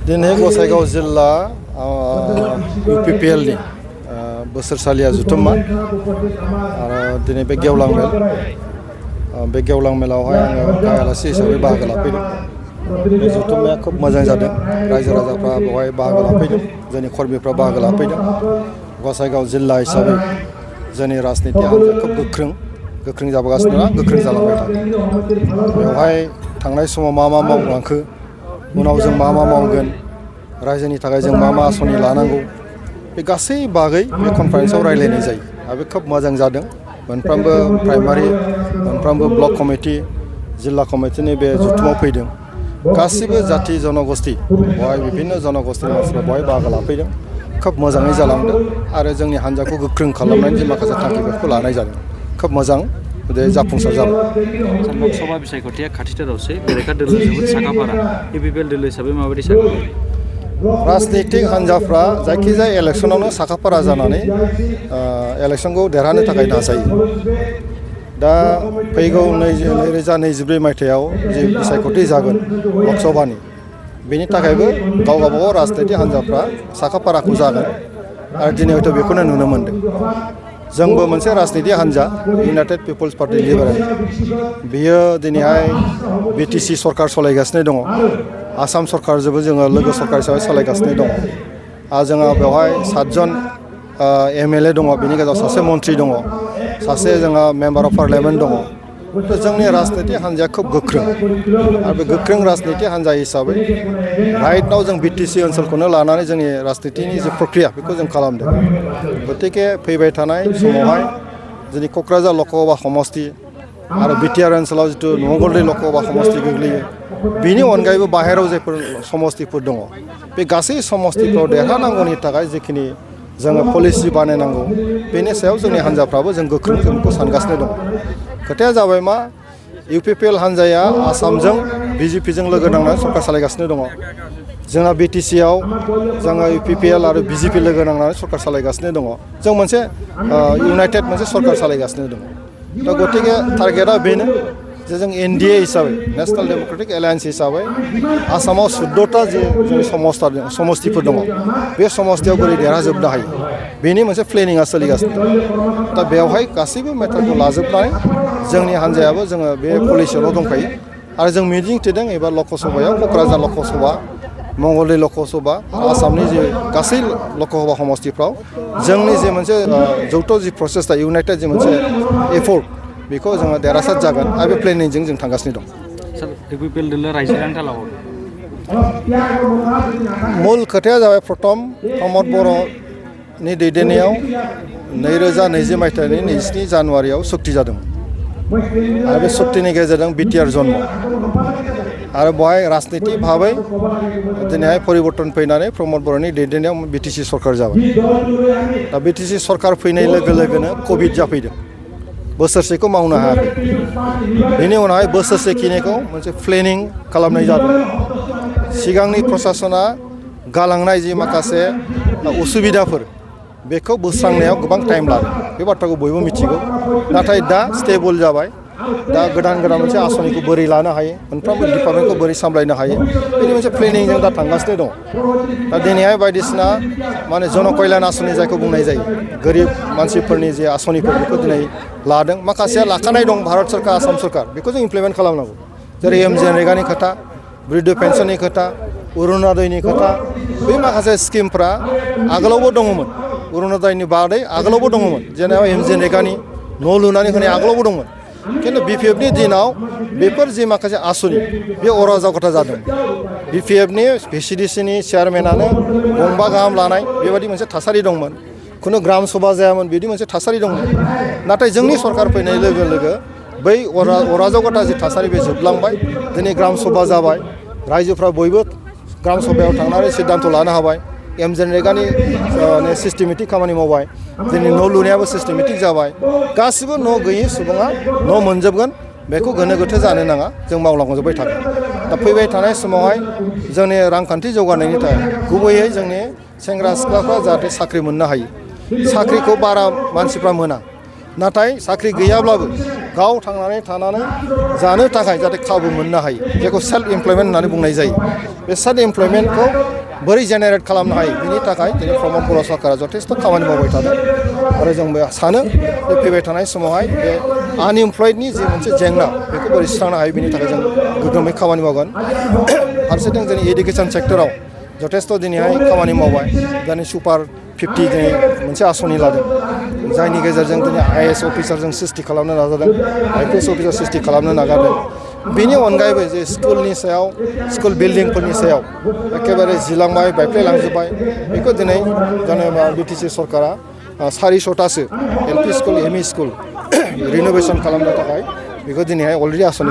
दिनै गसाइगाव जिल्ला UPPL नि बोसोरसालिया जुथुम्मा आरो दिनै बे गेवलां मेल बे गेवलां मेलावहाय आङो गाहाय आलासि हिसाबै बाहागो लाफैदों। बे जुथुम्माया खोब मोजां जादों। रायजो राजाफ्रा बेवहाय बाहागो लाफैदों, जोंनि कर्मिफ्रा बाहागो लाफैदों। गसाइगाव जिल्ला हिसाबै जोंनि राजनिति हान्जाया खोब गोख्रों जाबोगासिनो दं, गोख्रों जालांबाय थागोन। बेवहाय थांनाय समाव मा मावलांखो, उनाव जों मा मावगोन, रायजोनि थाखाय जों मा आसनि लानांगौ, बे गासै बागै बे कनफारेन्सआव रायलायनाय जायो आरो बे खोब मोजां जादों। मोनफ्रोमबो प्राइमारि, मोनफ्रोमबो ब्लक कमिटि, जिल्ला कमिटिनि बे जुथुमाव फैदों। गासिबो जाथि जनगोष्ठी, बेवहाय बिभिन्न जनगोष्ठीनि मानसिफ्रा बेवहाय बाहागो लाफैदों। खोब मोजाङै जालांदों आरो जोंनि हान्जाखौ गोख्रों खालामनायनि माखासे थांखिफोरखौ लानाय जादों। खोब मोजां जाफुंसार जाबाय। लोकसभा बिसायख'थिया खाथिथारावसै, बेरेखा दोलो जोबोद साखाफारा। UPPL दोलो हिसाबै माबायदि साखाफारा? राजनितिक हान्जाफ्रा जायखिजाया इलेक्सनावनो साखाफारा जानानै इलेक्सनखौ देरहानो थाखाय नाजायो। दा फैगौ 2024 मायथाइयाव जि बिसायख'थि जागोन लकसभानि, बेनि थाखायबो गावबागाव राजनितिक हान्जाफ्रा साखाफाराखौ जागोन आरो दिनै हयथ' बेखौनो नुनो मोन्दों। जोंबो मोनसे राजनितिक हान्जा, इउनाइटेड पिपल्स पार्टि लिबारेल। बियो दिनैहाय BTC सरकार सालायगासिनो दङ। आसाम सरकारजोंबो जोङो लोगो सरकार हिसाबै सालायगासिनो दङ। जोंहा बेवहाय 7 जन MLA दङ, बेनि गेजेराव सासे मन्थ्रि दङ, सासे जोंहा मेम्बार अफ पार्लियामेन्ट दङ। जोंनि राजनितिक हान्जाया खोब गोख्रों आरो बे गोख्रों राजनितिक हान्जा हिसाबै राइटआव जों BTC ओनसोलखौनो लानानै जोंनि राजनितिनि जे प्रक्रिया बेखौ जों खालामदों। गतिके फैबाय थानाय समावहाय जोंनि क'क्राझार लकसभा समस्ति आरो BTR ओनसोलाव जिथु मंगलदै लकसभा समस्ति गोग्लैयो, बेनि अनगायैबो बाहेरायाव जायफोर समस्तिफोर दङ, बे गासै समस्तिफ्राव देरहानांगौनि थाखाय जिखिनि जोङो पलिसि बानायनांगौ, बेनि सायाव जोंनि हान्जाफ्राबो जों गोख्रों बेखौ सानगासिनो दङ। खोथाया जाबाय मा, UPPL हान्जाया आसामजों BJPजों लोगो नांनानै सरकार सालायगासिनो दङ। जोंहा BTCआव जोङो UPPL आरो BJP लोगो नांनानै सरकार सालायगासिनो दङ। जों मोनसे इउनाइटेड मोनसे सरकार सालायगासिनो दङ। दा गतिके टारगेटआ बेनो जे जों NDA हिसाबै, नेसनेल डेम'क्रेटिक एलायेन्स हिसाबै आसामाव 14टा जे जोंनि समस्तिफोर दङ, बे समस्तियाव बोरै देरहाजोबनो हायो, बेनि मोनसे प्लेनिंआ सोलिगासिनो दं। दा बेवहाय गासैबो मेटारखौ लाजोबनानै जोंनि हान्जायाबो जोङो बे पलिसियावल' दंखायो आरो जों मिजिं थिदों एबा लकसभायाव क'क्राझार लकसभा, मंगलदै लकसभा, आसामनि जे गासै लकसभा समस्तिफ्राव जोंनि जे मोनसे जौथ' जि प्रसेसटा इउनाइटेड जे मोनसे एफर्ट, बेखौ जोङो देरहासार जागोन आरो बे प्लेनिंजों जों थांगासिनो दं। सार, UPPL दोलो रायजो आन्थालाव मुल खोथाया जाबाय प्रमद बर'नि दैदेननायाव 2020 मायथाइनि 27 जानुवारियाव सुक्ति जादोंमोन आरो बे सुक्तिनि गेजेरजों BTR जन्म आरो बेवहाय राजनिति भाबै दिनैहाय परिबर्तन फैनानै प्रमद बर'नि दैदेननायाव BTC सरकार जाबाय। दा BTC सरकार फैनाय लोगो लोगोनो कभिड जाफैदों, बोसोरसेखौ मावनो हायाखै। बेनि उनावहाय बोसोरसेखिनिखौ मोनसे प्लेनिं खालामनाय जादों। सिगांनि प्रसासना गालांनाय जि माखासे उसुबिदाफोर, बेखौ बोस्रांनायाव गोबां टाइम लादों, बे बाथ्राखौ बयबो मिथिगौ। नाथाय दा स्टेबल जाबाय। दा गोदान मोनसे आसनिखौ बोरै लानो हायो, मोनफ्रोमबो डिपार्टमेन्टखौ बोरै सामलायनो हायो, बेनि मोनसे प्लेनिंजों दा थांगासिनो दङ। दा दिनैहाय बायदिसिना जन कल्याण आसनि जायखौ बुंनाय जायो, गोरिब मानसिफोरनि जे आसनिफोर, बेखौ दिनै लादों। माखासेया लाखानाय दं, भारत सरकार, आसाम सरकार, बेखौ जों इमप्लिमेन्ट खालामनांगौ। जेरै MGNरेगानि खोथा, बृद्ध पेन्सननि खोथा, अरुण'दयनि खोथा, बे माखासे स्किमफ्रा आगोलावबो दङमोन। अरुण'दयनि बादै आगोलावबो दङमोन, जेनेबा MGNरेगानि न' लुनानै होनाय आगोलावबो दंमोन। खिन्थु BPFनि दिनाव बेफोर जि माखासे आसनि, बे अराजकता जादों। BPFनि VCDCनि चेयारमेनानो गंबा गाहाम लानाय, बेबायदि मोनसे थासारि दंमोन। खुनु ग्राम सभा जायामोन, बिदि मोनसे थासारि दंमोन। नाथाय जोंनि सरकार फैनाय लोगो लोगो बै अराजकता जि थासारि, बे जोबलांबाय। दिनै ग्राम सभा जाबाय, रायजोफ्रा बयबो ग्राम सभायाव थांनानै सिद्धान्त लानो हाबाय। MGNरेगानि सिस्टेमेटिक खामानि मावबाय। दिनै न' लुनायाबो सिस्टेमेटिक जाबाय। गासिबो न' गैयै सुबुङा न' मोनजोबगोन, बेखौ गोनो गोथो जानो नाङा, जों मावलांजोबबाय थागोन। दा फैबाय थानाय समावहाय जोंनि रांखान्थि जौगानायनि थाखाय गुबैयै जोंनि सेंग्रा सिख्लाफ्रा जाहाथे साख्रि मोननो हायो। साख्रिखौ बारा मानसिफ्रा मोना, नाथाय साख्रि गैयाब्लाबो गाव थांनानै थानानै जानो थाखाय जाहाथे खाबु मोननो हायो जेखौ सेल्फ इमप्लयमेन्ट होननानै बुंनाय जायो बे सेल्फ इमप्लयमेन्टखौ बोरै जेनेरेट खालामनो हायो बिनि थाखाय दिनै प्रमद बर' सरकारा जथेस्थ' खामानि मावबाय थादों आरो जों बे सानो बे फैबाय थानाय समावहाय बे आनइमप्लयडनि जि मोनसे जेंना बेखौ बोरै सुस्रांनो हायो बिनि थाखाय जों गोग्गोमै खामानि मावगोन फारसेथिं जोंनि इडुकेसन सेक्टराव जथेस्थ' दिनैहाय खामानि मावबाय दानि सुपार 50 दिनै मोनसे आसनि लादों जायनि गेजेरजों दिनै IAS अफिसार जों सृष्टि खालामनो नाजादों IPS अफिसार सृष्टि खालामनो नाजादों बेनि अनगायैबो जे स्कुलनि सायाव स्कुल बिल्डिंफोरनि सायाव एखेबारे जिलांबाय बायफ्लेलांजोब्बाय बेखौ दिनै जेनेबा BTC सरकारा 400टासो LP स्कुल ME स्कुल रिन'भेसन खालामनो थाखाय बेखौ दिनैहाय अलरेडि आसनि